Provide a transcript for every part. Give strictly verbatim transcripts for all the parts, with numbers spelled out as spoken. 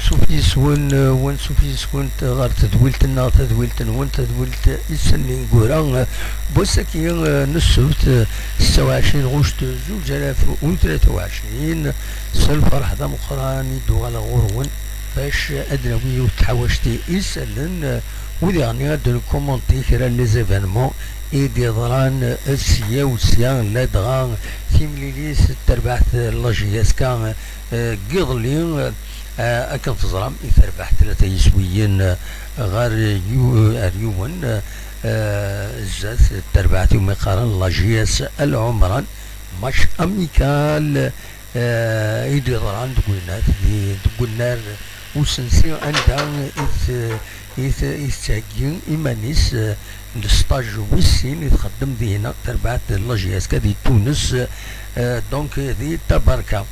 Ansuf yis-wen, eh, wansuf yis-went ɣer tedwilt-nneɣ, tadwilt-nwen, tadwilt Isallen Ineggura, eh, n wass-agi, eh, n ssebt, eh, setta u ɛecrin ɣuct zuǧ alaf u tlata u ɛecrin. S lferḥ d ameqqran i d-uɣaleɣ ɣur-wen bac ad d-nawi yiwet n tḥawact i isallen, eh, u diɣen ad d-nkumunti kra n les événements i d-yeḍran, eh, sya u sya, ladɣa timlilit n terbaɛt n la J S K, eh, n yiḍelli, eh, akken teẓram, i terbeḥ tlata yiswiyen, eh, ɣer yu-, ar yiwen, eh, zdat terbaɛt iwumi qqaren la J S Al Ɛumran, match amical, eh, i d-yeḍran deg unnar, di, deg unnar usensi anda i t-, i t-, i tettheggi iman-is, eh, n stage wis sin i txeddem dihna terbaɛt n la J S K di Tunes, eh, donc di Tabarka.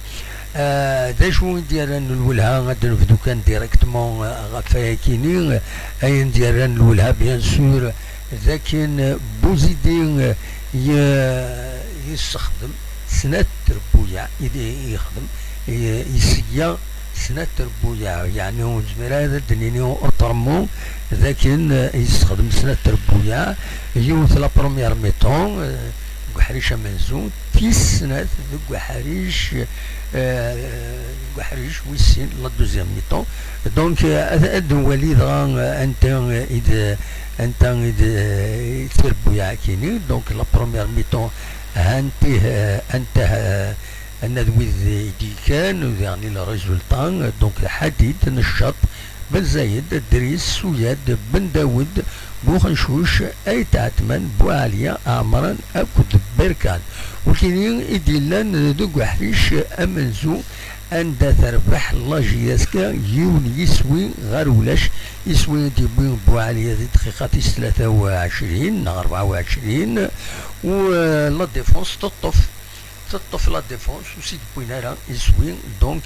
Eh, d acu i d-yerran lwelha, ad d-nebdu kan directement, eh, ɣef wayakini, eh, ayen d-yerran lwelha, bien sûr, d akken, eh, Buzidi, eh, ye-, yessexdem snat trebbuyaɛ i d-, i yexdem, i, i sya snat trebbuyaɛ, yeɛni ur nezmir ara ad d-nini autrement d akken, eh, yessexdem snat trebbuyaɛ, yiwet la première mi-temps, eh, deg uḥric amenzu, tis snat deg uḥric, eh, deg uḥric wis sin, la deuxième mi-temps. Donc, eh, ad, ad nwali dɣa, eh, anta, eh, i d, anta i d, eh, i d trebbuyaɛ-agi-ni. Donc, la première mi-temps, ha ntih, eh, anta, eh, anna d wid i d-yekkan, u diɣen le résultat, donc, Ḥadid, Neccaṭ, Ben Zayed, Dris, Suyad, Ben Dawed, Buxencuc, Ayt Ɛetman, Buɛaliya, Ɛemran akked Berkan. Wikini i d-yellan deg uḥric amenzu, anda terbeḥ la J S K yiwen yiswi ɣer ulac. Iswi i d-yewwi Buɛaliya di dqiqa tis tlata u ɛecrin neɣ rebɛa u ɛecrin, u, eh, la défense teṭṭef. Teṭṭef la défense, ur s-id-wwin ara iswi, donc,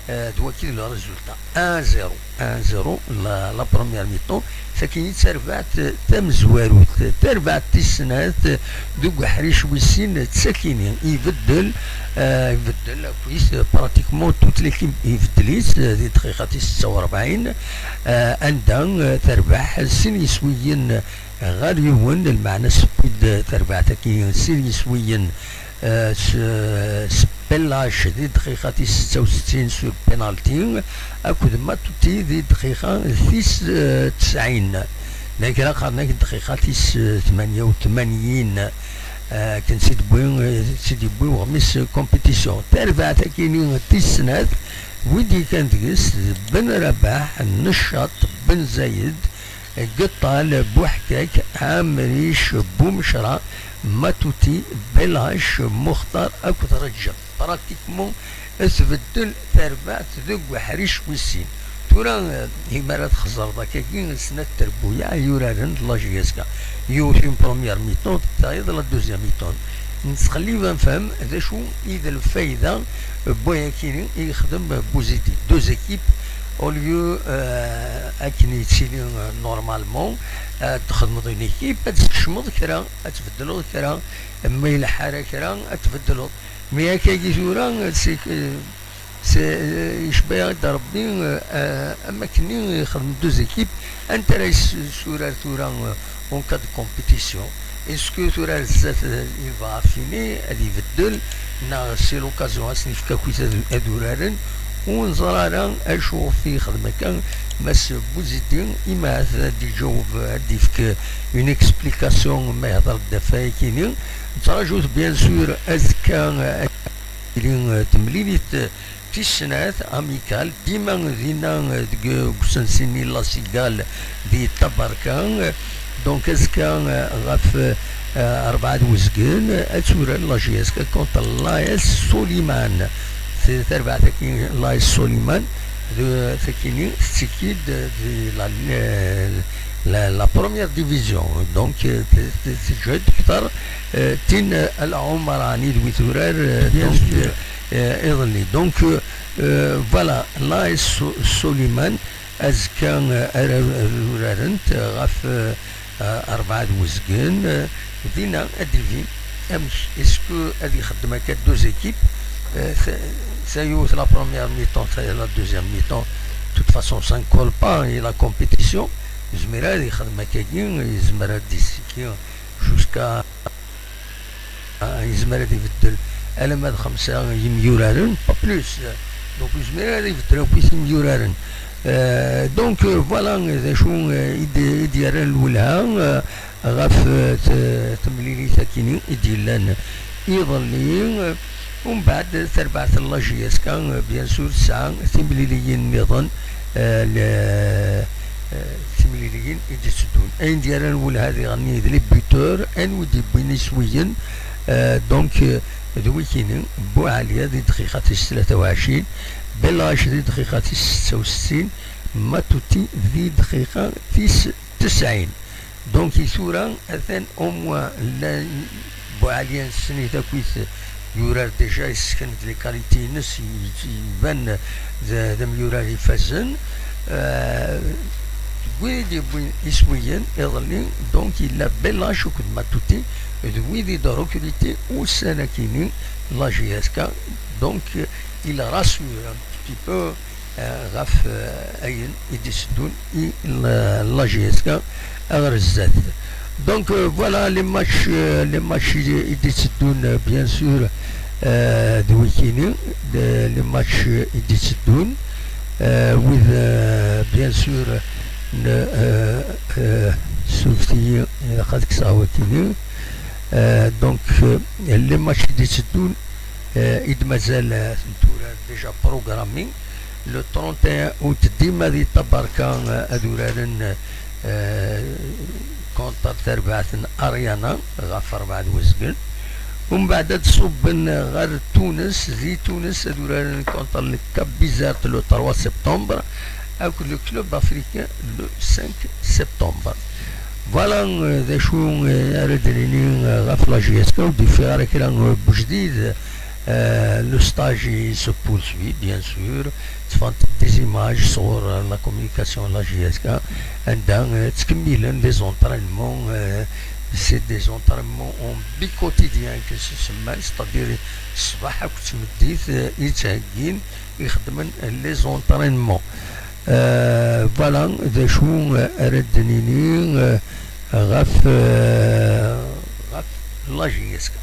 euh, d waki le résultat. Un zéro, un zéro, la, la première mi-temps. Sakini d tarbaɛt tamezwarut, tarbaɛt tis snat deg uḥric wis sin d sakini. Ibeddel, euh, ibeddel akk-is, pratiquement toute l'équipe ibeddel-itt, euh, di dqiqa tis setta u rebɛin, euh, anda, euh, terbeḥ sin yiswiyen ɣer yiwen, lmeɛna tewwi-d tarbaɛt-agi sin yiswiyen, eh, s, s Pellac di dqiqa tis setta u settin sur penalty, akked Matuti di dqiqa tis, eh, tesɛin. Nekkra qqaren-ak dqiqa tis, eh, tmanya u tmanyin, eh, akken tt-id-yewwi, eh, tt-id-yewwi uɣmis compétition. Tarbaɛt-agi-ni tis snat, wid yekkan deg-s d Ben Rabaḥ, Neccaṭ, Ben Zayed, Geṭṭal, Buḥkak, Ɛamric, Bumecra, Matuti, Belac, Muxtar akked Reǧab. Pratiquement tbeddel terbaɛt deg uḥric wis sin. Tura, eh, imi ara txeẓreḍ akkagi, snat trebbuyaɛ yuraren d la J S K. Yiwet une première mi-temps, tayeḍ la deuxième mi-temps. Nettqellib ad nefhem d acu i d lfayda n wayakini i yexdem Buzidi. Deux équipes, au lieu, euh, akken yettili, euh, normalement, ad txedmeḍ une équipe, ad tkecmeḍ kra, ad tbeddleḍ kra, ma yelḥa ara kra, ad tbeddleḍ. Mais akkagi tura, c'est que, c'est, euh, icebba-yaɣ-d Rebbi, euh, am akken i xedmen deux équipes. Anta ara yessurar tura, euh, en cas de compétition? Est-ce que tura ar zdat, euh, il va affiner, ad ibeddel, neɣ c'est l'occasion, ad sen-yefk akkit ad, ad uraren? Ur neẓri ara acu ɣef i yexdem akka Mass Buzidi, imahat ad d-iǧaweb, ad d-yefk une explication ma yehder-d ɣef wayakini. Nettraǧu-t, bien sûr, azekka, euh, ad tili, euh, temlilit, euh, tis snat, amicale, dima dinna, euh, deg, deg usensi-nni La Cigale di Tabarka. Donc, azekka, euh, ɣef, euh, rebɛa d uzgen, ad turar la J S K contre l'A S Soliman. C'est tarbaɛt-agi, l'A S Soliman, de, takini, tettekki-d di la, la, la première division. Donc, euh, t-, t-, teǧhed kter, euh, tin, euh, Al Umrani d wi turar, euh, donc, euh, euh, iḍelli. Donc, euh, euh, voilà, l'A S So-, Soliman, azekka, euh, ara, ara urarent, euh, ɣef, euh, euh, rebɛa d uzgen, euh, dinna ad d-ibin amek, est-ce que ad ixeddem akka deux équipes, euh, ta-, tayiwet la première mi-temps, tayeḍ la deuxième mi-temps, toute façon, ça ne colle pas, et la compétition, yezmer ad yexdem akkagi, yezmer ad d-isiki jusqu'à, yezmer ad ibeddel alamma d xemsa yimyuraren, pas plus. Donc yezmer ad ibeddel akk imyuraren. Euh, donc euh, voilà d acu euh, i d- i d-yerran lwelha euh, ɣef euh, t- temlilit akini i d-yellan iḍelli. Umbeɛd, tarbaɛt n la J S K, bien sûr, tesɛa timliliyin nniḍen, euh, le- euh, timliliyin i d-itteddun. Ayen d-yerran lwelha diɣen d les buteurs, anwa i d-yewwin iswiyen, euh, donc, euh, d wikini, Buɛalya di dqiqa tis tlata u ɛecrin, Belɣac di dqiqa tis setta u settin, Matuti di dqiqa tis tesɛin. Donc i tura atan au moins llan Buɛalya nessen-it akkit, yurar déjà, yessken-d les qualités-ines, iban d d amyurar ifazen. Euh, wid i d-yewwin iswiyen iḍelli, donc yella Belɣac akked Matuti, d wid i d-recruté ussan-akini la J S K. Donc il rassure un petit peu euh, ɣef euh, ayen i d-iteddun i la- la J S K ɣer zdat. Donc euh, voilà les matchs, euh, les matchs i i d-iteddun, euh, bien sûr, euh, d wikini, de- les matchs euh, i d-iteddun, euh, wid euh, bien sûr n euh, euh, surfti, euh, xad kkseɣ wakini. Euh, donc euh, les matchs i d-iteddun euh, i d-mazal euh, n tura déjà programmé. Le trente et un août, dima di Tabarka, euh, ad uraren euh, contre tarbaɛt n Ariana ɣef rebɛa d wezgen. Umbeɛd ad ṣubben ɣer Tunes, di Tunes ad uraren contre le Cap Bizert le trois septembre, akked le Club Africain le cinq septembre. Voilà euh, d acu euh, ara d-nini euh, ɣef la J S K, ur d-yeffiɣ ara kra euh, n wejdid. Euh, le stage il se poursuit, bien sûr. Ttfant des images sur euh, la communication de la J S K, anda euh, ttkemmilen les entraînements. Euh, c'est des entraînements en biquotidien que se semman, c'est-à-dire ṣṣbeḥ akked tmeddit euh, i ttheggin, i xeddmen les entraînements. Euh, voilà d acu euh, ara d-nini euh, ɣef euh, ɣef la J S K.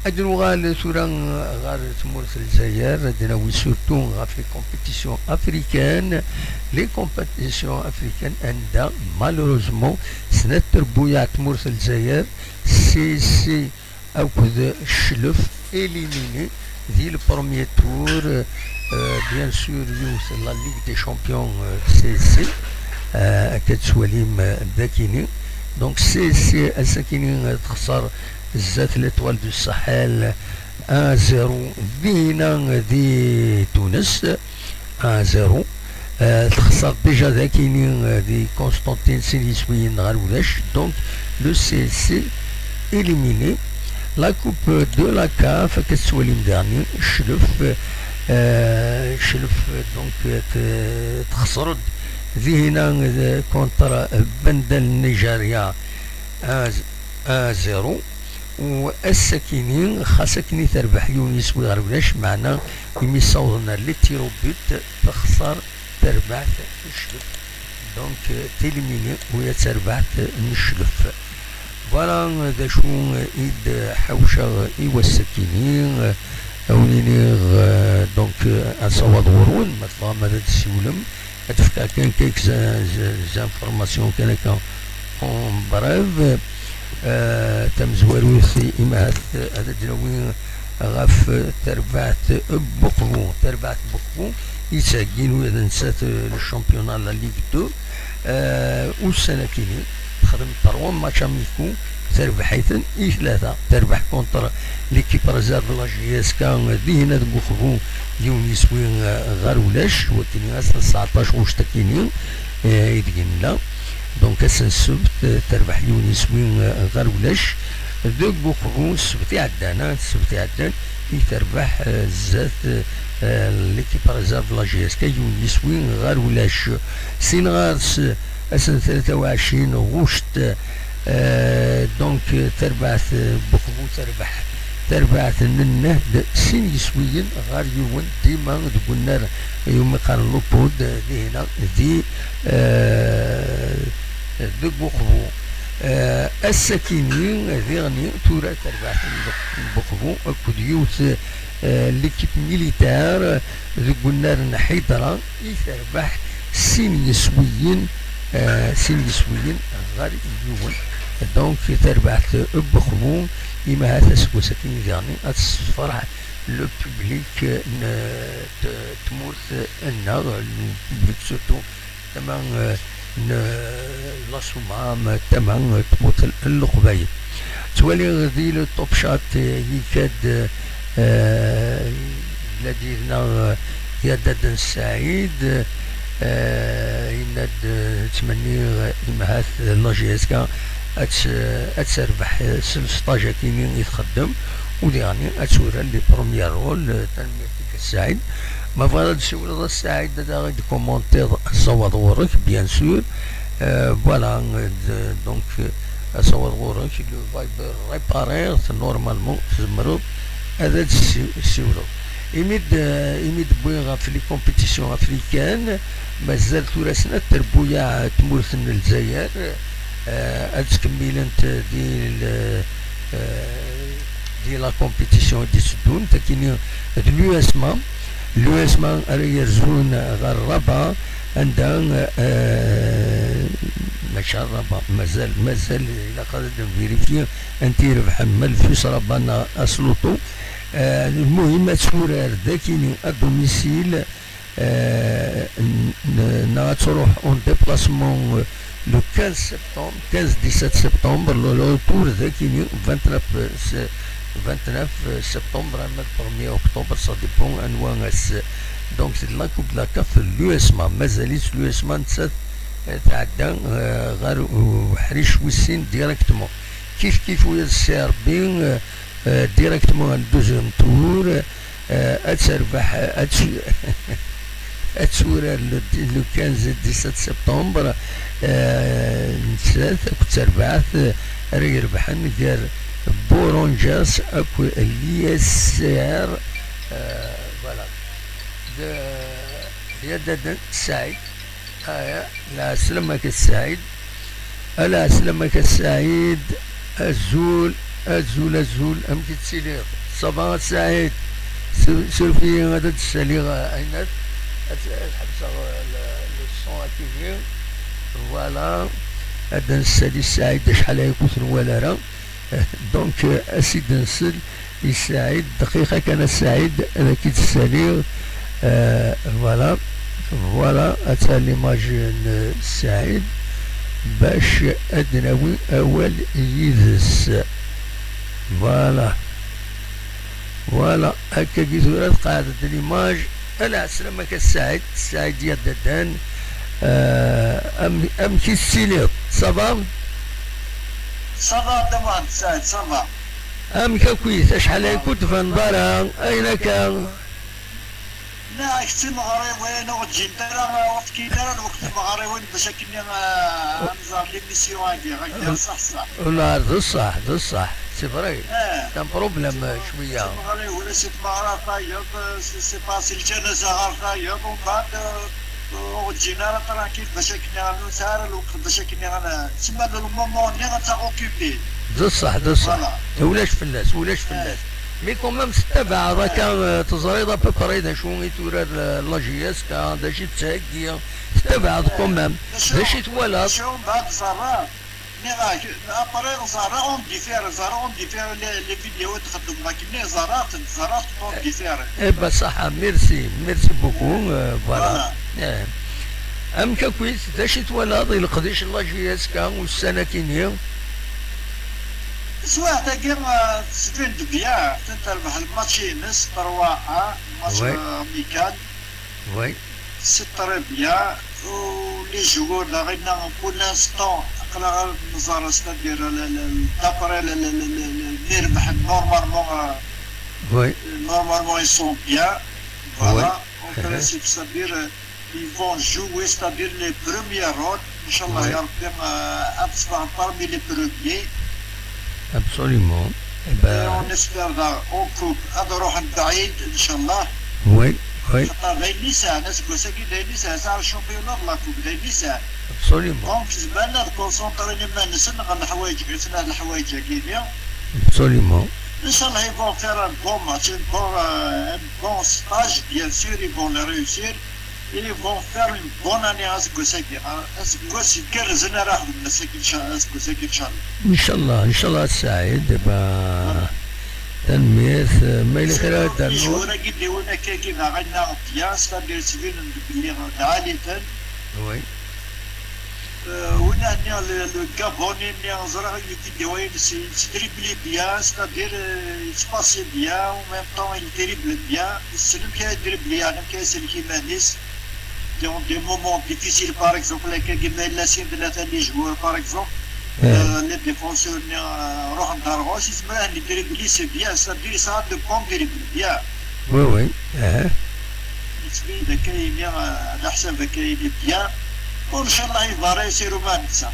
Ad nuɣal tura ɣer tmurt n Lezzayer, ad nawi surtout ɣef les compétitions africaines, les compétitions africaines anda malheureusement snat trebbuyaɛ n tmurt n Lezzayer, C C akked Cclef, éliminé di le premier tour. Euh, bien sûr yiwet la Ligue des Champions euh, C C, euh, akka tettwalim euh, dakini. Donc C C ass-akini euh, texṣer zdat l'Étoile du Sahel un zéro dina di Tunes, un zéro. Euh, texṣer déjà dakini euh, di Constantine sin yiswiyen ɣer ulac. Donc le C C éliminé. La coupe de la CAF, akka tettwalim daɣni, Cclef, euh, Cclef, donc, euh, t- texṣer-d dihina euh, contre Bandal Nigeria un zéro. U ass-akini, xas akken i terbeḥ yiwen yiswi ɣer ulac, meɛna imi ssawḍen ar les tirs au but, texṣer terbaɛt n Cclef. Donc euh, t'éliminé u ya d tarbaɛt n Cclef. Voilà d acu i d-ḥawceɣ i wass-akini. Awen-iniɣ euh, donc euh, asawaḍ ɣur-wen, ma tebɣam ad d-tessiwlem, ad d-fkeɣ kan quelques informations kan akka en bref. Euh, tamezwarut, imahat ad d-nawi ɣef terbaɛt n Buqbu. Terbaɛt n Buqbu yettheggin ula d nettat le championnat, la Ligue deux. Euh, ussan-akini texdem trois matchs amicaux, terbeḥ-iten i tlata. Terbeḥ contre l'équipe réserve de la J S K dihina deg Uqbu, yiwen yiswi euh, ɣer ulac, wakken ass n tseɛṭac ɣuct akini euh, ideg nella. Donc ass n ssebt euh, terbeḥ yiwen yiswi euh, ɣer ulac deg Uqbu. Ssebt iɛeddan, ah, ssebt iɛeddan i terbeḥ euh, zdat euh, l'équipe réserve de la J S K yiwen yiswi ɣer ulac. Sin ɣer-s ass n tlata u ɛecrin ɣuct euh, donc euh, terbaɛt euh, Buqbu terbeḥ tarbaɛt n nnehd sin yiswiyen ɣer yiwen, dima deg unnar iwumi qqaren l'Oppo, d-, dihina di, eh, deg Uqbu. Eh, ass-akini, diɣni, tura tarbaɛt n Buq-, n Buqbu akked yiwet, eh, l'équipe militaire deg unnar n Ḥidra i terbeḥ sin yiswiyen, eh, sin yiswiyen ɣer yiwen. Donc, tarbaɛt n Buqbu, imahat aseggas-akini diɣni ad tessefreḥ le public n t-, tmurt-nneɣ, le public surtout tama, eh, n la Soummam, tama n tmurt n Leqbayel. Ttwaliɣ di le Top Chat, eh, yekka-d, eh, yella-d yid-neɣ, eh, Yadad n Saɛid, eh, yenna-d, eh, ttmenniɣ, eh, imahat la J S K ad tt-, ad terbeḥ, eh, s le stage-akini i txeddem, u diɣni ad turar les premiers rôles, eh, tanemmirt. Saɛid. Ma bɣiḍ ad d-siwleḍ a Saɛid, ad aɣ-d-commentiḍ, asawaḍ ɣur-k, bien sûr. Euh, voilà, euh, d-, donc, euh, asawaḍ ɣur-k, le Viber réparé, normalement, tzemreḍ ad d-ssiwleḍ. Imi d-, euh, imi d-wwiɣ ɣef les compétitions africaines, mazal tura snat trebbuyaɛ tmurt n Lezzayer, euh, ad ttkemmilent di l-, euh, di la compétition i d-itteddun, takini d l'U S M A. L'U S M A ara yerzun ɣer Rabat, anda, eh, mačči ɣer Rabat, mazal, mazal ilaq ad nvérifier anti irebḥen, ma le FUS Rabat neɣ AS Loto. Eh, lmuhim, ad turar dakini à domicile, eh, n-, n-, neɣ ad truḥ en déplacement, eh, le quinze septembre, quinze dix-sept septembre, le, le retour dakini vingt-neuf, eh, se-, vingt-neuf septembre, arma d premier octobre, ça dépend anwa ass. Donc, c'est de la Coupe de la CAF, l'U S M A, mazal-itt l'U S M A nettat, eh, tɛedda, eh, ɣer uḥric wis sin directement. Kif kif wiyaḍ s Rebbi, eh, eh, directement à le deuxième tour, eh, ad terbeḥ, eh, ad tu-, ad turar le, le quinze et dix-sept septembre, eh, nettat akked terbaɛt, eh, ara irebḥen gar Bourangers akked l'I S C R, eh, voilà. D-, Yadad Saɛid. Aya, lɛeslama-k a Saɛid. A lɛeslama-k a Saɛid. Azul, azul, azul. Amek i tettiliḍ? Ça va a Saɛid? Sur-, suref-iyi ad d-ssaliɣ, eh, Aynat. Ad, ad ḥebseɣ, eh, le, le son akini. Voilà. Ad d-nessali Saɛid acḥal aya ur t-nwala ara. Donc, euh, ad s-id-nsel i Saɛid, dqiqa kan a Saɛid, ad ak-id-ssaliɣ. Euh, voilà, voilà, ata l'image n Saɛid, bac ad nawi awal yid-s. Voilà. Voilà, akkagi tura tqeɛɛed-d l'image. Ala, ɛeslama-k a Saɛid, Saɛid Yadadan. Euh, am-, amek i tettiliḍ? Ça va? Ça va, a Dda Muḥend Saɛid, ça va. Amek akkit? Acḥal ay ur d-tbaneḍ ara? Ayen akka? Neɣ d timeɣriwin, ur ǧǧint ara, ur fkint ara lweqt timeɣriwin bac akken, ah, ad nẓer l'émission-agi, ɣer ṣṣeḥ ṣṣeḥ. Neɣ d ṣṣeḥ, d ṣṣeḥ, c'est vrai. Eh, c'est un problème, eh, cwiya. Timeɣriwin, si tmeɣra tayeḍ, c'est, c'est pas si lǧanaza ɣer tayeḍ, umbeɛd, eh, ur ǧǧin ara tranquille bac akken ad nesɛu ara lweqt bac akken ad n-, sima le moment-nni ad taɣ occupé. D ṣṣeḥ, d ṣṣeḥ. Voilà. Ulac fell-as, ulac fell-as. Mais quand même, tettabaɛeḍ akka, eh, teẓriḍ à peu près d acu i turar, eh, la J S K, d acu i tettheggi, tettabaɛeḍ quand même. D acu i twalaḍ? D acu, mbeɛd ẓerreɣ, nniɣ-ak, après ẓerreɣ en différé, ẓerreɣ en différé les, les vidéos i d-txeddmeḍ akkenni, ẓerreɣ-tent, ẓerreɣ-tent en différé. Eh ben, ṣaḥa, merci, merci beaucoup, eh, voilà. Voilà. Eh. Amek akkit, d acu i twalaḍ i leqdic n la J S K ussan akkenni? Taswiɛt-agi, eh, tettbin-d bien, atan terbeḥ lmatch-ines trois un, match, oui, eh, amical. Oui. C'est très bien. U les joueurs daɣen, pour l'instant, aql-aɣ ad nẓer, c'est-à-dire, le, le, d'après le, le, le, le, le, mi rebḥen, normalement, euh, oui, normalement, ils sont bien. Voilà. Oui. En principe, c'est-à-dire, euh, ils vont jouer, c'est-à-dire les premiers rôles. Inchallah, oui, ya Rabbi, euh, ad ffɣen parmi les premiers. Absolument. Eh ben, on espère daɣ en coupe ad ruḥen bɛid, ncallah. Oui, oui. Xaṭer d ayen i sɛan, aseggas-agi d ayen i sɛan, sɛan championnat de la coupe, d ayen i sɛan. Absolument. Donc, zemren ad concentrent iman-nsen ɣer leḥwayeǧ, ɣer leḥwayeǧ-agi-nni. Absolument. Ncallah, ils vont faire un bon match, un bon, euh, un bon stage, bien sûr, ils vont le réussir. Ils vont faire une bonne année aseggas-agi. Aseggas igerrzen ara xedmen ass-agi, nca-, aseggas-agi, ncallah. Ncallah, ncallah, a Saɛid. Ba, tanemmirt. Ma yella kra ara d-ternuḍ? Joueurs-agi d-wwin akkagi, daɣen, bien, c'est-à-dire, ttbinen-d belli d ɛali-ten. Oui. Euh, win-nni, le, le Gabonais-nni, ẓriɣ, il était de, ouais, il se, il se dribble bien, c'est-à-dire, euh, il se passe bien, en même temps, il dribble bien. Yessen amek ara yedribble, yeɛni amek ara isellek iman-is. Dans des moments difficiles, par exemple, akkagi ma yella sin tlata les joueurs, par exemple, euh, les défenseurs-nni, euh, ruḥen-d ar ɣur-s, yezmer ad yedribble, c'est bien, c'est-à-dire, yesɛa de bons dribbles, bien. Oui, oui. Aha. Yettbin-d akka yini, euh, ɛla ḥsab akka yini bien. U ncallah, il va réussir au moins ça.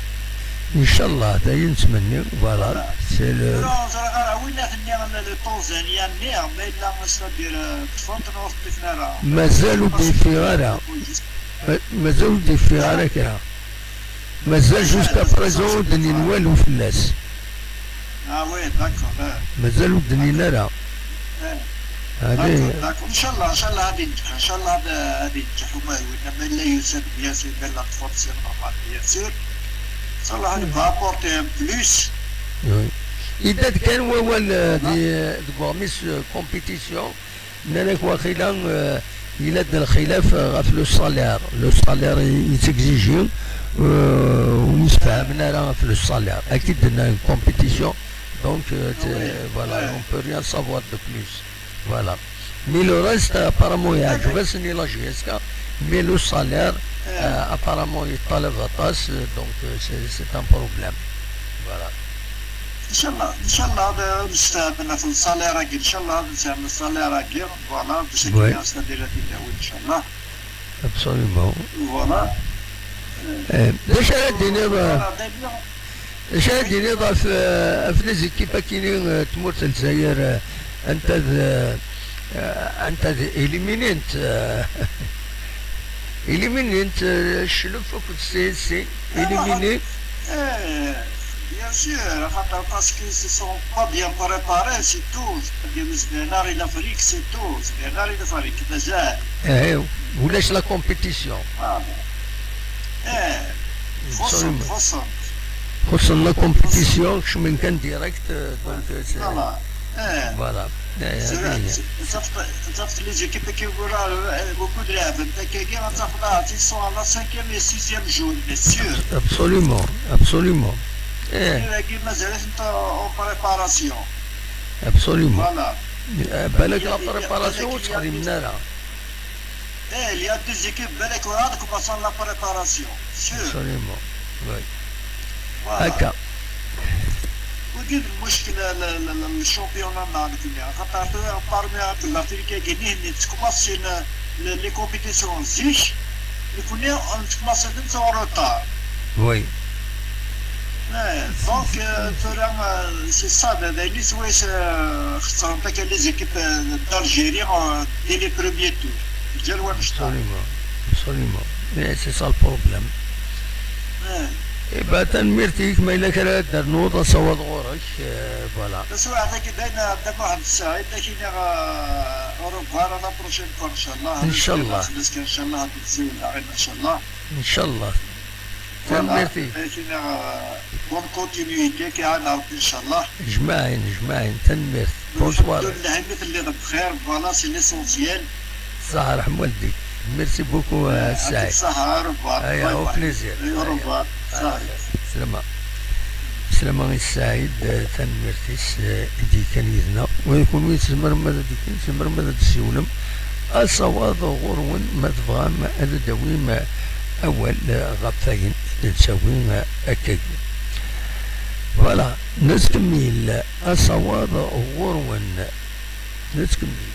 Ncallah, d ayen nettmenni, voilà. Voilà. C'est le... Ur ẓriɣ ara win ad nniɣ le Tanzanien-nni, ma yella, c'est-à-dire, euh, ṭṭfen-t neɣ ur t-ṭṭifen ara. Mazal ur d-yeffiɣ ara. Ma-, mazal ur d-yeffiɣ ara kra. Mazal jusqu'à présent ur d-nnin walu fell-as. Ah oui, d'accord, eh. Mazal ur d-nnin ara. Eh. Allez. D'accord, d'accord. Ncallah, ncallah ad yenǧeḥ, ncallah ad, ad yenǧeḥ umahil-nni, ma yella yusa-d, bien sûr, ma yella ṭṭfen-t, c'est normal, bien sûr. Ncallah ad va apporter un plus. Oui. Yedda-d kan wawal, euh, di, deg uɣmis, euh, compétition. Nnan-ak waqila, euh, yella-d lxilaf, euh, ɣef le salaire. Le salaire i, yettexigé, euh, ur msefhamen ara ɣef le salaire. Akka i d-nnan, compétition. Donc, euh, voilà, on peut rien savoir de plus. Voilà. Mais le reste, apparemment, yeɛǧeb-asen i la J S K, mais le salaire, euh, apparemment, yeṭṭalab aṭas, euh, donc, euh, c'est, c'est un problème. Voilà. Ncallah, ncallah, ad nesteɛden ɣef le salaire-agi, ncallah ad nesɛu le salaire-agi, voilà, bac akken ad s-tadira tidawi, ncallah. Absolument. Voilà. Eh, d acu ara d-tiniḍ, eh, voilà, d'ailleurs, d acu ara d-tiniḍ ɣef, eh, ɣef les équipes akini, eh, tmurt n Lezzayer, eh, anta d, eh, eh, anta d éliminint, eh, éliminint, eh, Cclef akked C S C, éliminé. Eh, bien sûr, xaṭer, parce que ils se sont pas bien préparés, c'est tout. C'est-à-dire, ur zmiren ara i l'Afrique, c'est tout. Ur zmiren ara i l'Afrique, mazal. Eh, ulac la compétition. Ah, bon. Eh, xuṣṣen, xuṣṣen. Xuṣṣen la compétition, kecmen kan direct, euh, donc, euh, c'est, voilà. Eh. Voilà. Eh, tura, eh, tafeḍ, tafeḍ les équipes qui, voilà, euh, beaucoup de lɛebent akkagi, ad tafeḍ, ah, ils sont à la cinquième et sixième journée, sûr. Absolument, absolument. Eh. Tura-agi mazal-itent en préparation. Absolument. Voilà. Eh, balak la préparation ur tt-xdimen ara. Eh, il y a des équipes, balak ur-, ad commencent la préparation, sûr. Absolument, oui. Voilà. Akka. Wagi d lmuckel, le, le, le, le championnat-nneɣ, nekkni. Xaṭer tura, parmi akk l'Afrique-agi, nihin, tettkumaṣi le, le, les compétitions zik, nekkni, nettkumaṣi-tent en retard. Oui. Eh, donc, euh, tura, euh, c'est ça, d, d ayen i swayes, euh, xeṣrent akka les équipes, euh, d'Algérie, euh, dès les premiers tours. Ǧǧan wanect-a. Absolument, absolument. Eh, c'est ça le problème. Eh. Eh ben, tanemmirt-ik, ma yella kra ara d-ternuḍ, asawaḍ ɣur-k, euh, voilà. Taswiɛt-agi d ayen, euh, Dda Muḥend Saɛid, ad k-iniɣ, euh, au revoir, à la prochaine fois, ncallah. Ncallah. Ncallah, ad nessiwel daɣen, ncallah. Ncallah. Voilà. Tanemmirt-ik. Bonne continuité, ad k-iɛawen Rebbi, ncallah. Jmaɛin, jmaɛin, tanemmirt. Bonne soirée. Lḥemdullah, imi telliḍ bxir, voilà, c'est l'essentiel. Ṣaḥa, ṛeḥm waldik. Merci beaucoup, euh, Saïd. Ṣaḥa, au revoir. Aya, au plaisir. Au revoir. Aya, Saïd. Slama. Slama i Saïd, euh, tanemmirt-is, euh, i d-yekkan yid-neɣ. Wa d kunwi tzemrem ad d-, tzemrem ad d-tessiwlem. Asawaḍ ɣur-wen, ma tebɣam ad d-tawim awal ɣef wayen i d-nettawi akkagi. Voilà, nettkemmil asawaḍ ɣur-wen. Nettkemmil.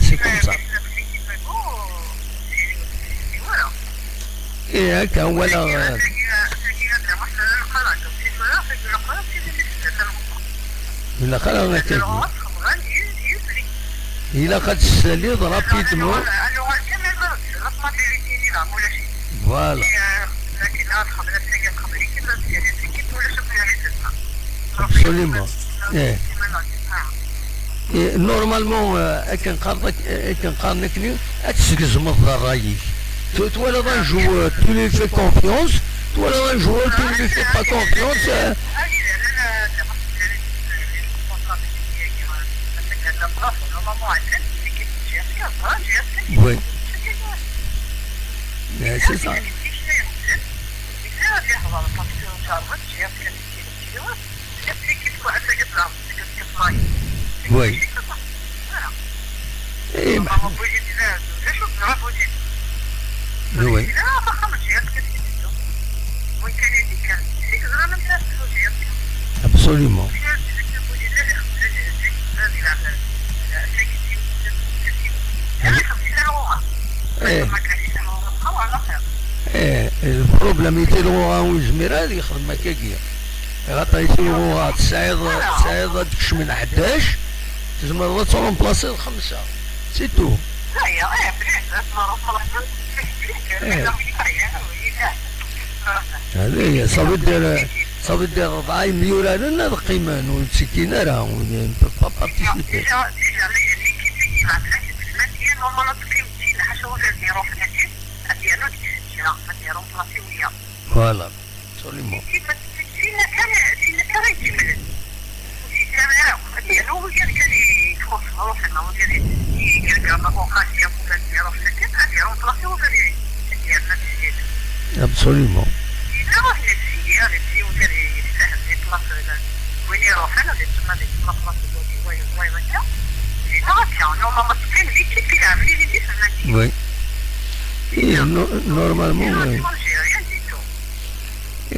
c'est comme ça. Et هكا ولا من الآخر أنا كيقول. إلا قد تساليض rapidement. Voilà. Absolument. إيه. Eh, normalement, eh, akken qqaren, akken qqaren akkenni, ad tesgezmeḍ d ṛṛay-ik. Tu-, twalaḍ un joueur, tu lui fais confiance, twalaḍ un joueur, tu lui fais pas confiance, eh. Oui. Eh, c'est ça. Oui. Eh, oui. Absolument. Eh. Eh, le problème, i tilɣuɣa ur yezmir ad yexdem akkagi. Axaṭer i tilɣuɣa tesɛiḍ, tesɛiḍ ad d-kecmen ḥdac, tzemreḍ ad tremplaciḍ xemsa. C'est tout. Eh. Hadi, ça veut dire, ça veut dire ṛebɛa imyuraren ad qqimen, ur ttekkin ara, ur, ne peuvent pas participer. Voilà, absolument. Absolument. Oui. Eh, no-, normalement, oui. Eh.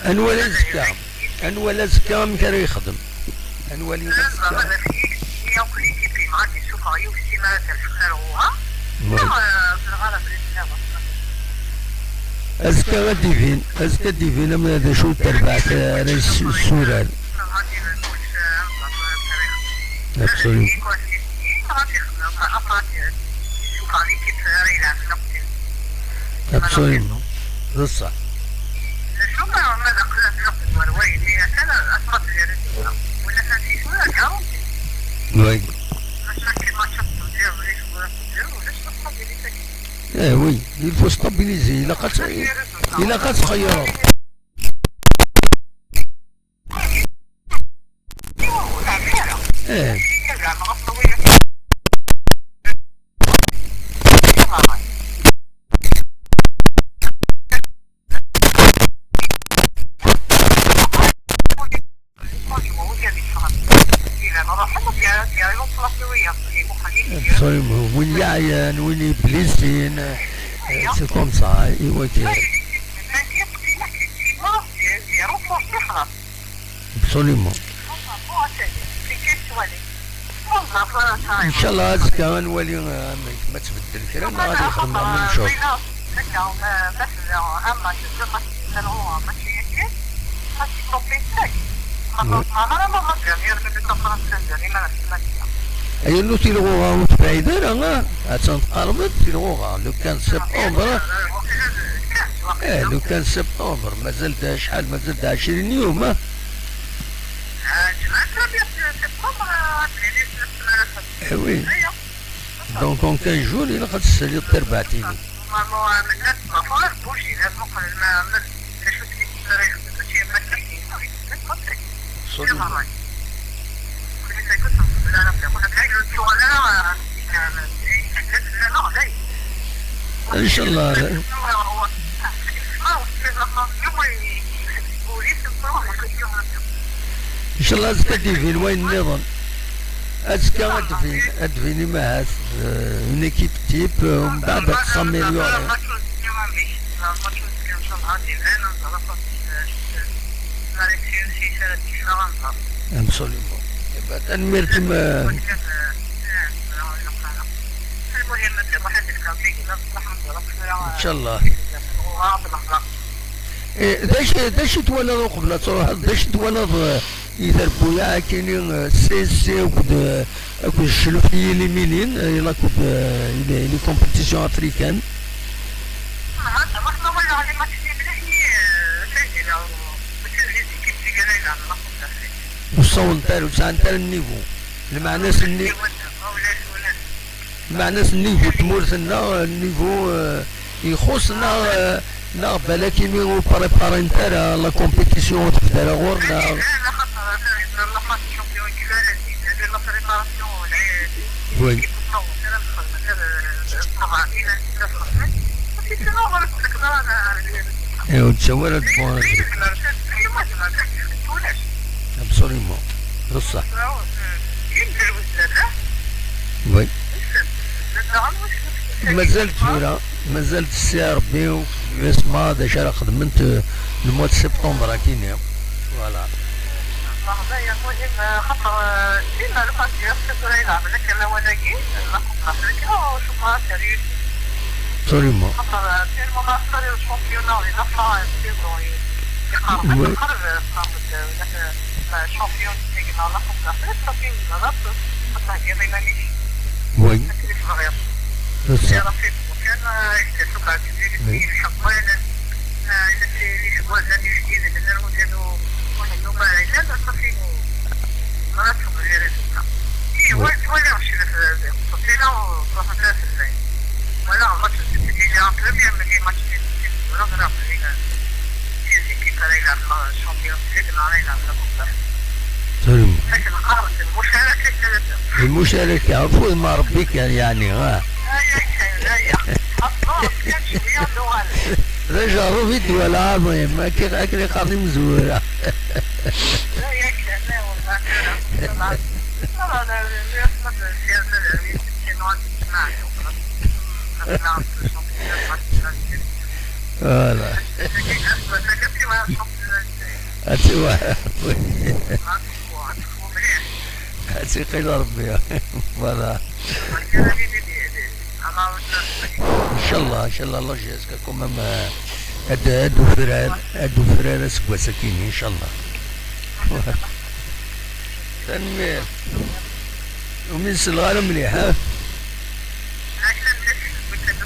Anwa ara azekka? Anwa ara azekka amek ara yexdem? Ad nwali azekka. Ouais. Azekka ad d-ibin, azekka ad d-ibin ama d acu n terbaɛt ara yessurar. Absolument. Absolument. D ṣṣeḥ. Oui. Eh oui, il faut stabiliser. Ilaq ad, ilaq ad txeyyreḍ. Eh. Absolument. Win yeɛyan, win yeblisin, eh, c'est comme ça, i wakken. Absolument. Inchallah, azekka ad nwali, eh, amek ma tbeddel kra neɣ ad yexdem la même chose. Yernu tilɣuɣa ur tebɛid ara, ah, attan tqerreb-d tilɣuɣa, le quinze septembre. Eh, le quinze septembre, mazal-d acḥal, mazal-d ɛecrin yum, ah. Eh oui. Donc, en quinze jours, ilaq ad tessaliḍ tarbaɛt-inek. Absolument. Inchallah. Inchallah, azekka ad d-ibin wayen nniḍen. Azekka ad d-bin, ad d-bin imahat, eh, une équipe type, eh, umbeɛd ad tessaméliorer. Absolument. Eh ben, tanemmirt-im, eh. Inchallah. Eh, d acu, d acu twalaḍ uqbel ad truḥeḍ? D acu twalaḍ, eh, i trebbuyaɛ akkin, eh, C S C akked, eh, akked ccluf i yiliminin, eh, yella akked, eh, les, les compétitions africaines? Ah, ça va, ça va, les matchs, c'est bien, euh, c'est bien, euh, c'est bien, c'est bien, c'est bien, c'est bien. Ur ssawḍent ara, ur sɛant ara nnivu. Lmeɛna-s nni-, lmeɛna-s nnivu n tmurt-nneɣ, nnivu, eh, ixuṣṣ neɣ, eh, neɣ balak imi ur préparent ara la compétition ur tebda ara ɣur-neɣ. Oui. Eh, ur d-ttawi ara ddwa. Absolument. D ṣṣeḥ. Oui. Mazal tura, mazal tesɛa Rebbi ukesma d acu ara xedment, eh, le mois de septembre akini. Voilà. Meɛna ya muhim, xaṭer, eh, dima le match d tura yelɛeb nekk lawan-agi, la Coupe d'Afrique, oh, je crois, sérieux. Absolument. Xaṭer, eh, tellement ma xaṭer le championnat, il a pas un saison, il, il, oui. Iqerreb, iqerreb, iqerreb, eh, eh, champion, la Coupe d'Afrique, صافي، voilà. Oui. C'est ça. Oui. Absolument. Lmucaraka, ɣef wudem n Ṛebbi kan, yeɛni, ah. D ajerrub i ddwa lɛaḍim, akken, akken i qqaren imezwura. Voilà. Ad tiwa. Ad tiqil Ṛebbi. Voilà. Inchallah, inchallah, la J S K quand même, euh, ad, ad ufrar, ad ufrar aseggas akkin, inchallah. Tanemmirt. Umi selleɣ ara mliḥ, ha?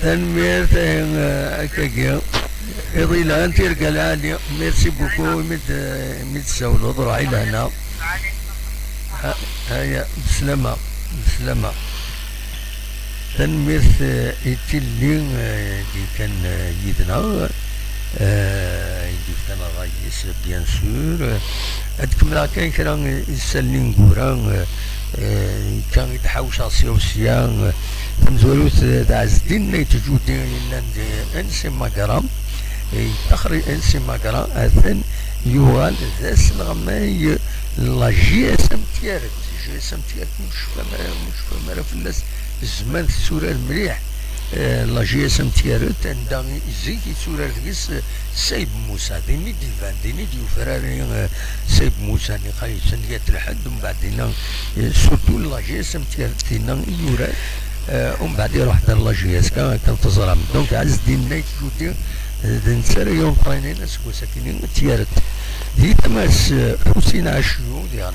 Tanemmirt, eh, akkagi. Iḍ yelhan, tirga lɛali. Merci beaucoup, imi d-, imi d-tsawleḍ, ruḥ i lehna. Ha, haya, beslama, beslama. Tanemmirt, eh, i tilli, eh, i d-yekkan, eh, yid-neɣ, eh, i d-yefkan ṛṛay-is, bien sûr. Eh, ad kemmleɣ kan kra n yisallen ineggura, eh, eh, kan i d-ḥawceɣ sya u sya, eh, tamezwarut, eh, d Ɛezdin Nayt Judi yellan di Ansi Magra, eh, yettaxer i Ansi Magra, atan yuɣal d aselɣmay n la J S M Tiaret. J S M Tiaret, ur tecfam ara, ur tecfam ara fell-as. Zzman tetturar mliḥ, eh, la J S M Tiaret, anda i, zik yetturar deg-s, eh, Sayb Musa. Din i d-iban, din i d-yufrar, eh, Sayb Musa, niqa yessen yat lḥedd, umbeɛd dinna, eh, surtout la J S M Tiaret, dinna i yurar, eh, umbeɛd iruḥ-d ar la J S K, akken teẓram. Donc, Ɛezdin Nayt Judi, eh, d netta ara yunṭrinin aseggas akkin Tiaret. Di tama-s, eh, Ḥusin Ɛacyu, diɣen.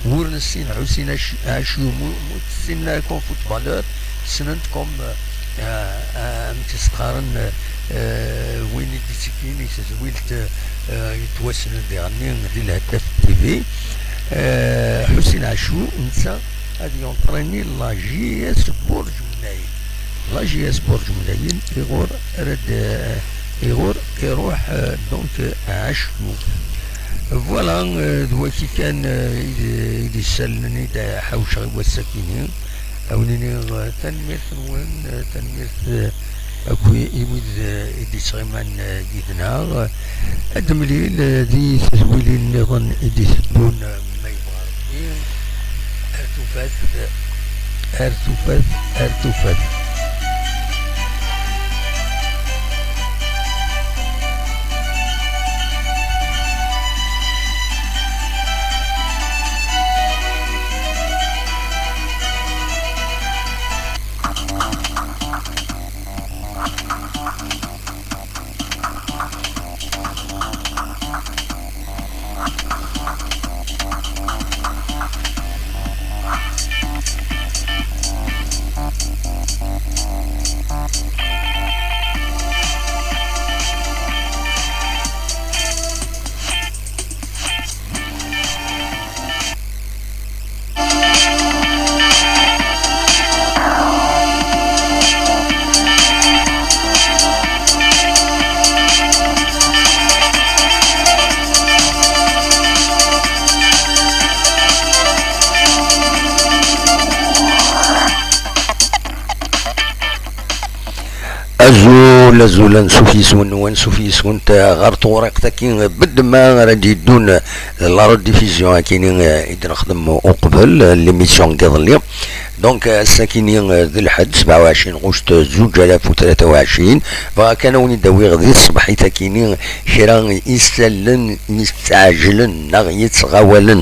Ur nessin Ḥusin Ɛac-, Ɛacyu, mu, mu tessinen ara comme footballeur, ssnen-t comme, euh, euh, amek i s-qqaren, euh, win i d-ittekkin i tedwilt, euh, yettwassnen diɣenni di Lheddaf T V. Euh, Ḥusin Ɛacyu, netta ad yunṭrini la J S Burǧ Mnayen. La J S Burǧ Mnayen, iɣur ara d-, iɣur iruḥ, euh, donc, euh, Ɛacku. Voilà, euh, d waki kan, euh, i d, i d isallen i d-ḥawceɣ i wass-akini. Ad wen-iniɣ, euh, tanemmirt-nwen, euh, tanemmirt, euh, akk i, i wid, euh, i d-yettɣiman, euh, yid-neɣ. Ad nemlil, euh, di tedwilin nniḍen i d-iteddun, euh, ma yebɣa Ṛebbi. Ar tufat, ar tufat, ar tufat. Azul, azul, ansuf yes-wen, ansuf yes-went ɣer tewriqt-agi n ddemma ara d-yeddun, la rediffusion akini i d-nexdem uqbel, l'émission n yiḍelli. Donc, ass-akini d lḥedd, sebɛa u ɛecrin ɣuct zuǧ alaf u tlata u ɛecrin. Bɣiɣ kan ad wen-id-awiɣ di tṣebḥit-akini kra isallen yettɛejlen neɣ yettɣawalen.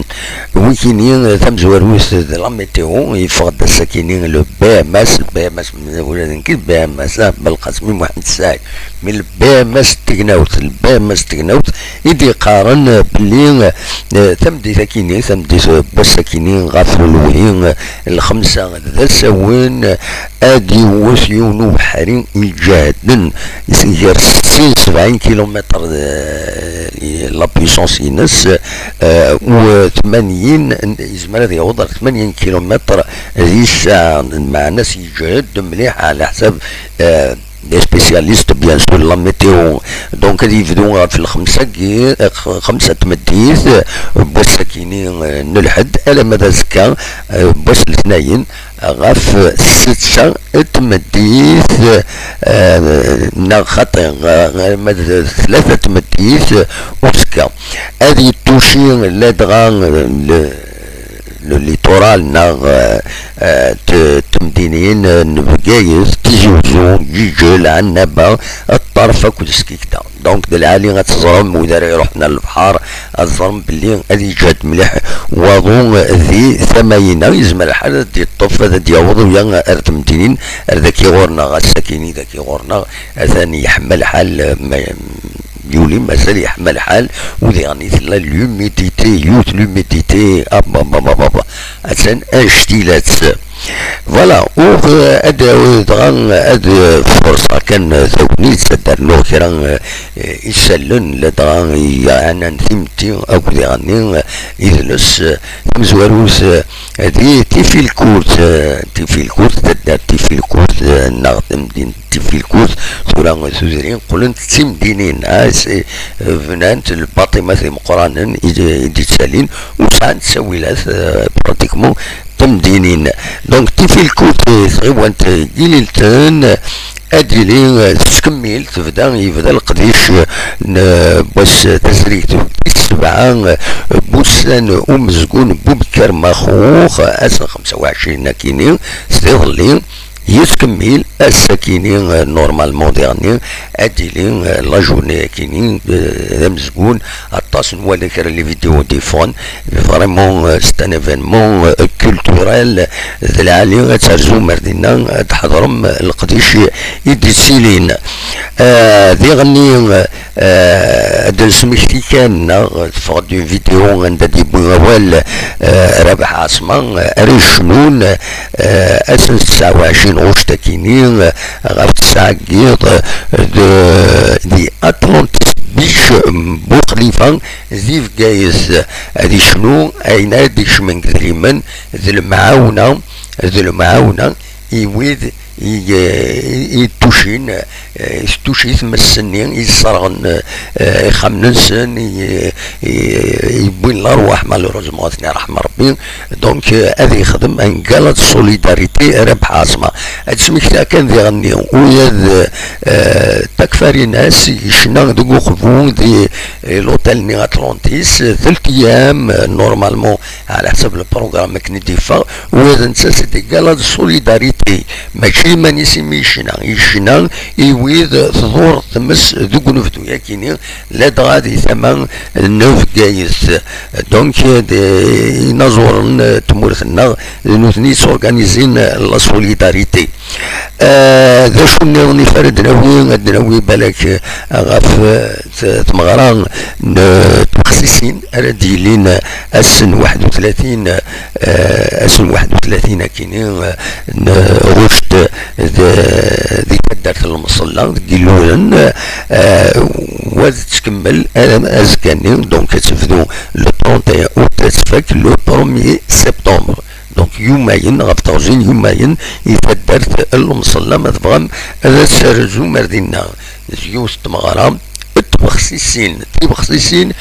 Wikini, tamezwarut d la météo, yeffeɣ-d ass-akini le B M S, le B M S, ula d nekk le B M S, ah, Belqasem Muḥend Saɛid. Mais le B M S n tegnawt, le B M S n tegnawt, i d-yeqqaren belli, eh, tameddit-akini, tameddit n wass-akini, ɣef ulwi, eh, lxemsa d asawen, ad iwwet yiwen ubeḥri iǧehden, gar settin sebɛin kilumitr, eh, la puissance-ines, eh, u tmanyin, yezmer ad yaweḍ ar tmanyin kilumitr di ssaɛa, meɛna-s yeǧhed mliḥ ɛla ḥsab, eh, des spécialistes, bien sûr, la météo. Donc, ad yebdu ɣef lxemsa-agi, eh, xemsa n tmeddit, eh, n wass-akini, eh, n lḥedd, alamma d azekka, eh, n wass letnayen, ɣef setta n tmeddit, eh, neɣ xaṭi, eh, alamma d tlata n tmeddit, eh, uzekka. Ad yettuci ladɣa, eh, le, le littoral neɣ, eh, eh, t-, temdinin, eh, n Bgayet, Tizi Uzzu, Ǧiǧel, Ɛennaba, Ṭṭerf akked Skikda. Donc, d lɛali ad teẓrem, wid ara iruḥen ar lebḥer, ad teẓrem belli ad yeǧhed mliḥ waḍu di tama-ina. Yezmer lḥal ad d-yeṭṭef, ad d-yaweḍ uya ar temdinin, ar daki ɣur-neɣ, ass-akini daki ɣur-neɣ, atan yeḥma lḥal, eh, ma-, yuli mazal yeḥma lḥal, u diɣen tella l'humidité, yiwet l'humidité, ababababa, atan anect-ilat. Voilà, u, eh, ad awiɣ dɣa ad, eh, furṣeɣ kan, eh, tagnit, ad d-rnuɣ kra, eh, isallen, ladɣa yeɛnan timetti akked iɣenni, eh, idles, eh, tamezwarut, eh, di Tifilkurt, eh, Tifilkurt, taddart Tifilkurt, eh, neɣ tamdint Tifilkurt, tura tudrin qqlent d timdinin, ah, c'est, eh, bnant lbaṭima timeqqranen i d-, i d-yettalin, u sɛant ttawilat, eh, pratiquement, timdinin. Donc, Tifilkurt, eh, tɣiwant, eh, Gililten, ad yili, eh, tettkemmil, tebda, yebda leqdic, eh, n, eh, wass, eh, tazrigt tis sebɛa, eh, n wussan umezgun n Bubekker Maxux, eh, ass n xemsa u ɛecrin akini, s tiḍelli, yettkemmil ass-akini, eh, normalement diɣenni, ad d-tili, eh, la journée-akini, eh, d amezgun, aṭas n wala kra les vidéos d-yeffɣen, vraiment, eh, c'est un événement, eh, culturel, d lɛali ad terzum ar dinna, ad tḥeḍrem, eh, leqdic i d-yettilin. Eh, diɣenni, eh, Eh, ad d-nesmekti kan, neɣ teffeɣ-d une vidéo anda d-yewwi awal, eh, Rabeḥ Ɛaṣma, eh, ara yecnun, eh, ass n tesɛa u ɛecrin ɣuct akini, eh, ɣef tesɛa n yiḍ, eh, de, di Atlantis Beach, mm, Buxlifa, di Bgayet, ad yecnu ayen ara d-ikecmen deg idrimen, d lemɛawna, d lemɛawna i wid i, i, i tucin, eh, i tuci tmes-nni, i yesserɣen, eh, ixxamen-nsen, i, i, i yewwin lerwaḥ, malheureusement, ad ten-iṛḥem Ṛebbi. Donc, eh, ad yexdem un gala de solidarité, Rabeḥ Ɛaṣma. Ad smektiɣ kan diɣenni, ula d, eh, Takfarinas yecna deg uqbu di, eh, l'hôtel-nni Atlantis, telt ayyam, eh, normalement, ɛla ḥsab lprugram akken i d-yeffeɣ, ula d netta c'est des galas de solidarité, mačči iman-is imi yecna, yecna i wid tḍur tmes deg unebdu-yakini, ladɣa di tama n Bgayet. Donc, d inaẓuren n tmurt-nneɣ, d nutni yetturganizin la solidarité. Eh, d acu nniḍen i ara d-nawi? Ad d-nawi balak, eh, ɣef, eh, t-, tmeɣra n, eh, tbexsisin ara d-yilin ass n waḥed u tlatin, eh, ass n waḥed u tlatin akini, eh, n ɣuct d-, di taddart n Lmeṣella deg Ilulen, eh, wa tettkemmel, eh, azekka-nni, donc ad tebdu le trente et un août, ad tfak le premier septembre. Donc, yumayen, ɣef teɣzi n yumayen, i taddart n Lemṣella, ma tebɣam ad as-terzum ar dinna. D yiwet n tmeɣra n tbexsisin, tibexsisin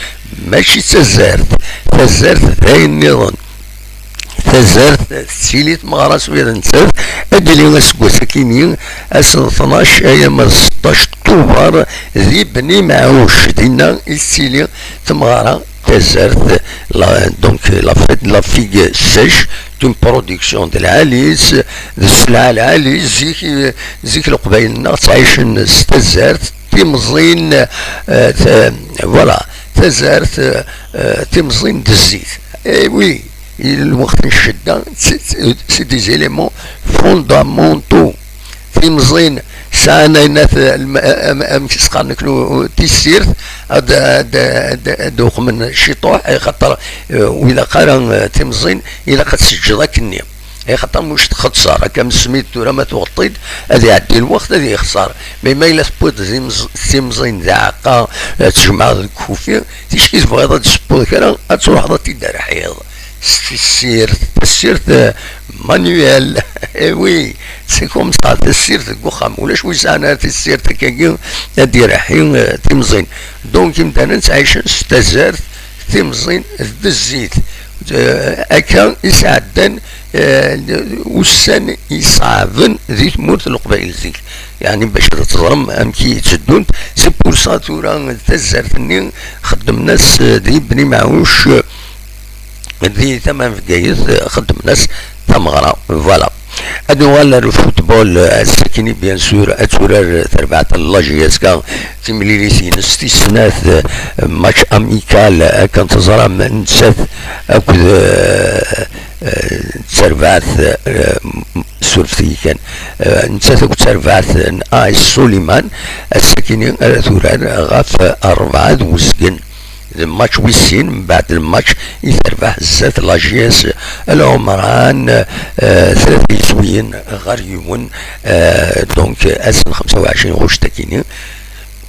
mačči d tazart, tazart d ayen nniḍen. tazart, tettili tmeɣra s wid nettat, ad d-tili aseggas akini, ass n tnac ay amer seṭṭac Tubeṛ di Bni Mɛuc, dinna i tettili tmeɣra tazart, la, donc la fête de la figue sèche, d'une production de lɛali, d sselɛa lɛali, zik, zik Leqbayel-nneɣ ttɛicen s tazart, timẓin, euh, t-, voilà, tazart, euh, timẓin d zzit. Eh oui, lweqt n ccedda, c'est, c'est des éléments fondamentaux. Timẓin sɛan ayen at-, am-, am-, amek s-qqaren aknu, tissirt, ad, ad, ad, ad uqmen ciṭuḥ, eh, xaṭer, eh, ur ilaq ara, eh, timẓin, ilaq ad t-teǧǧeḍ akkenni. Eh, xaṭer muc txeṣṣer, akka am ssmid tura ma tuɣeḍ-t-id, ad iɛeddi lweqt, ad yexṣer. Mais ma yella tewwiḍ timẓ-, timẓin d aɛeqqa, eh, tjemɛeḍ deg ukufi, ticki tebɣiḍ ad d-tessewweḍ kra, ad truḥeḍ ad t-id-terḥiḍ. S tessirt, tessirt, euh, manuel. Eh oui, c'est comme ça, tessirt deg uxxam. Ulac wi sɛan ara tessirt akkagi ad d-ireḥḥi, euh, timẓin. Donc, imdanen ttɛicen s tazart, timẓin d zzit. Euh, akka i sɛeddan, euh, ussan iṣeɛben di tmurt n Leqbayel zik. Yeɛni, bac ad teẓrem amek i tteddunt. C'est pour ça tura tazart-nni xeddmen-as, euh, di Bni Mɛuc, euh, di tama n Bgayet, eh, xeddmen-as tameɣra. Voilà. Ad nuɣal ar football, eh, ass-akini, bien sûr, ad turar terbaɛt n la J S K timlilit-ines tis snat, eh, match amical, eh, akken teẓram, nettat akked, eh, eh, terbaɛt, eh, surfet-iyi kan, eh, nettat akked terbaɛt n A S Suliman, ass-akini ara turar ɣef rebɛa d uzgen. D match wis sin, mbeɛd lmatch i terbeḥ zdat la J S Lɛumran, eh, tlata yiswiyen ɣer yiwen, eh, donc ass n xemsa u ɛecrin ɣuct akini.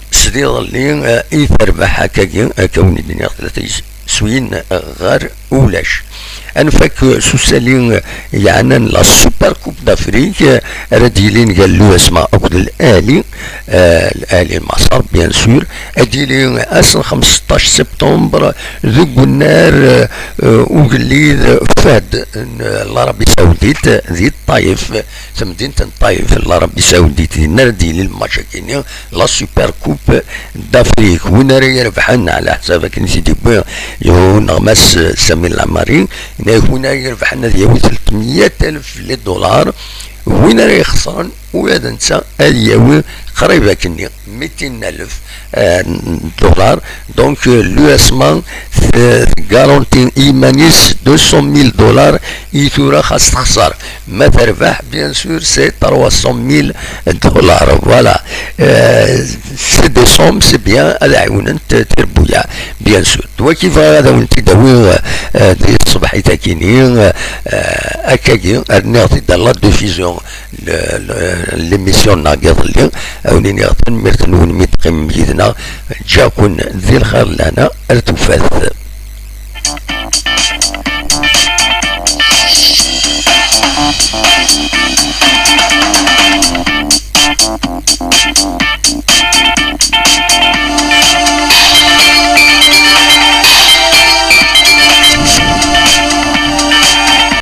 S diḍelli, eh, i terbeḥ akkagi, akka wen-d-nniɣ, tlata yiswiyen ɣer ulac. Ad nfak s usali yeɛnan la Super Coupe d'Afrique, ara d-yilin gar l'U S M A akked L'Ahli, eh, L'Ahli n Maṣer, bien sûr, ad d-yili ass n xemseṭṭac septembre deg unnar, eh, ugellid Fahd n l'Arabie Saoudite di Ṭṭayef, tamdint n Ṭṭayef n l'Arabie Saoudite, dinna ara d-yili lmatch-agi-nni, la Super Coupe d'Afrique. Win ara irebḥen, ɛla ḥsab akken i t-id-yewwi uneɣmas Sami Lamari, yenna-yak win ara irebḥen ad yawi telt meyya alef les dollars, win ara ixesren ula d netta ad yawi qrib akkenni mitin alef, euh, dollars. Donc, euh, l'U S M A t-, garanti i yiman-is deux cent mille dollars i tura xas texser. Ma terbeḥ, bien sûr, c'est trois cent mille dollars. Voilà. Euh, c'est des sommes, c'est bien, ad ɛiwnent tirbuyaɛ, bien sûr. D wagi bɣiɣ ad awen-t-id-awiɣ, euh, di tṣebḥit-agi-nni, euh, akkagi, rniɣ-t-id à la diffusion, le, le, l'émission-nneɣ iḍelli, ad wen-iniɣ tanemmirt-nwen mi d-teqqimem yid-neɣ, ǧǧiɣ-ken di lxir n lehna, ar tufat.